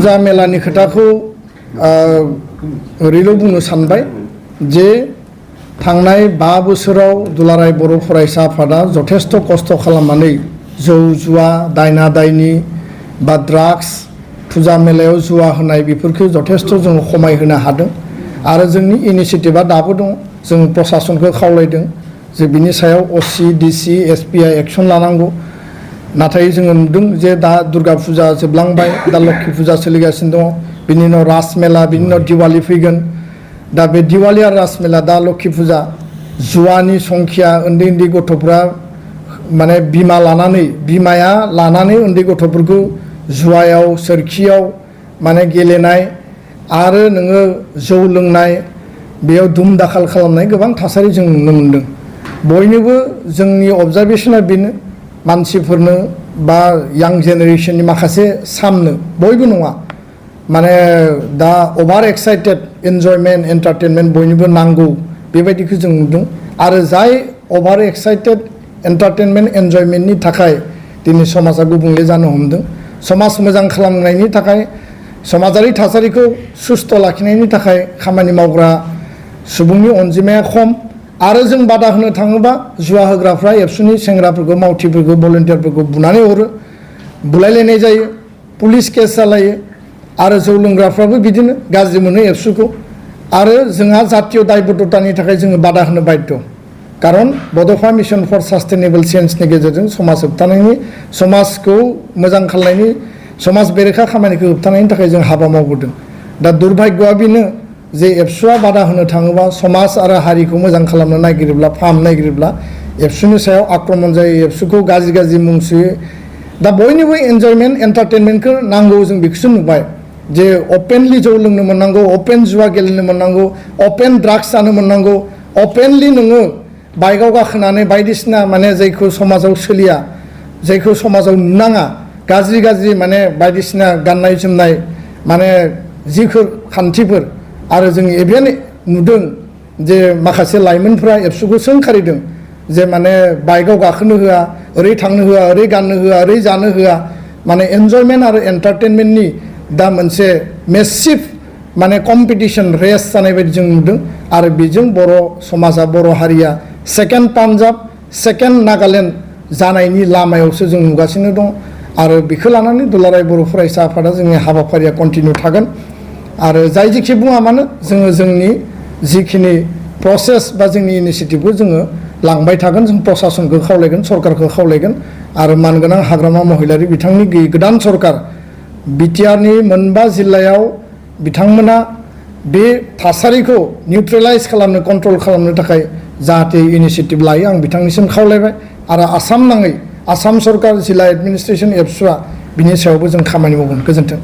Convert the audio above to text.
फुजा मेलानि खोथाखौ ओरैल' बुंनो सानबाय जे थांनाय 5 बोसोराव दुलाराय बर' फरायसा आफादा जथेस्थ' खस्थ' खालामनानै जौ जुवा दायना दायनि बा ड्राग्स फुजा मेलायाव जुवा होनाय बेफोरखौ जथेस्थ' जों खमायहोनो हादों आरो जोंनि इनिशियेटिभआ दाबो दं जों प्रशासनखौ खावलायदों जे बिनि सायाव असि डिसि एसपिआ एक्सन लानांगौ नाथाय जोङो नुदों जे दा दुर्गा फुजा जोबलांबाय दा लक्ष्मी फुजा सोलिगासिनो दङ बिनि उनाव रास मेला बिनि उनाव दिवाली फैगोन दा बे दिवाली आरो रास मेला दा लक्ष्मी फुजा जुवानि संख्या उन्दै उन्दै गथ'फ्रा माने बिमाया लानानै उन्दै गथ'फोरखौ जुवायाव सोरखियाव माने गेलेनाय आरो नोङो जौ लोंनाय बेयाव दुम दाखाल खालामनाय गोबां थासारि जों नुनो मोनदों बयनोबो जोंनि अबजारभेशना बेनो मानसिफोरनो बा यां जेनेरेशननि माखासे सामनो बयबो नङा माने दा अभार एक्साइटेड एन्जयमेन्ट एन्टारटेनमेन्ट बयनोबो नांगौ बेबायदिखौ जों नुदों आरो जाय अभार एक्साइटेड एन्टारटेनमेन्ट एन्जयमेन्टनि थाखाय दिनै समाजा गुबुंले जानो हमदों समाज मोजां खालामनायनि थाखाय समाजारि थासारिखौ सुस्थ' लाखिनायनि थाखाय खामानि मावग्रा सुबुंनि अनजिमाया खम आरो जों बादा होनो थाङोबा जुवा होग्राफ्रा एबसुनि सेंग्राफोरखौ मावथिफोरखौ भलन्टियारफोरखौ बुनानै हरो बुलायलायनाय जायो पुलिस केस जालायो आरो जौ लोंग्राफ्राबो बिदिनो गाज्रि मोनो एबसुखौ आरो जोंहा जातीय दायबद्धतानि थाखाय जोङो बादा होनो बाध्य कारन बड'फा मिशन फर सास्टेनेबल चेन्जनि गेजेरजों समाज होबथानायनि समाजखौ मोजां खालामनायनि समाज बेरेखा खामानिखौ होबथानायनि थाखाय जों हाबा मावबोदों दा दुर्भाग्यआ बेनो जे एबसुआ बादा होनो थाङोबा समाज आरो हारिखौ मोजां खालामनो नागिरोब्ला फाहामनो नागिरोब्ला एबसुनि सायाव आक्रमण जायो एबसुखौ गाज्रि मुं सुयो दा बयनिबो एन्जयमेन्ट एन्टारटेनमेन्टखौ नांगौ जों बेखौसो नुबाय जे अपेनलि जौ लोंनो मोननांगौ अपेन जुवा गेलेनो मोननांगौ अपेन ड्राग्स जानो मोननांगौ अपेनलि नोङो बाइकआव गाखोनानै बायदिसिना माने जायखौ समाजाव सोलिया जायखौ समाजाव नुनाङा गाज्रि माने बायदिसिना गाननाय जोमनाय माने जिफोर खान्थिफोर आरो जों एभेन नुदों जे माखासे लाइमोनफ्रा एबसुखौ सोंखारिदों जे माने बाइकआव गाखोनो होआ ओरै थांनो होआ ओरै गाननो होआ ओरै जानो होआ माने एन्जयमेन्ट आरो एन्टारटेनमेन्टनि दा मोनसे मेसिभ माने कम्पिटिशन रेस जानाय बायदि जों नुदों आरो बेजों बर' समाजा बर' हारिया सेकेन्ड पान्जाब सेकेन्ड नागालेण्ड जानायनि लामायावसो जों नुगासिनो दं आरो बेखौ लानानै दुलाराय बर' फरायसा आफादा जोंनि हाबाफारिया कन्टिनिउ थागोन आरो जाय जेखि बुङा मानो जोङो जोंनि जिखिनि प्रसेस बा जोंनि इनिसियेटिभखौ जोङो लांबाय थागोन जों प्रशासनखौ खावलायगोन सरकारखौ खावलायगोन आरो मानगोनां हाग्रामा महिलारि बिथांनि गोदान सरकार बिटिआरनि 5 जिल्लायाव बिथांमोना बे थासारिखौ निउट्रेलाइज खालामनो कन्ट्रल खालामनो थाखाय जाहाथे इनिसियेटिभ लायो आं बिथांनिसिम खावलायबाय आरो आसाम नाङै आसाम सरकार जिल्ला एडमिनिस्ट्रेसन एबसुआ बिनि सायावबो जों खामानि मावगोन गोजोन्थों।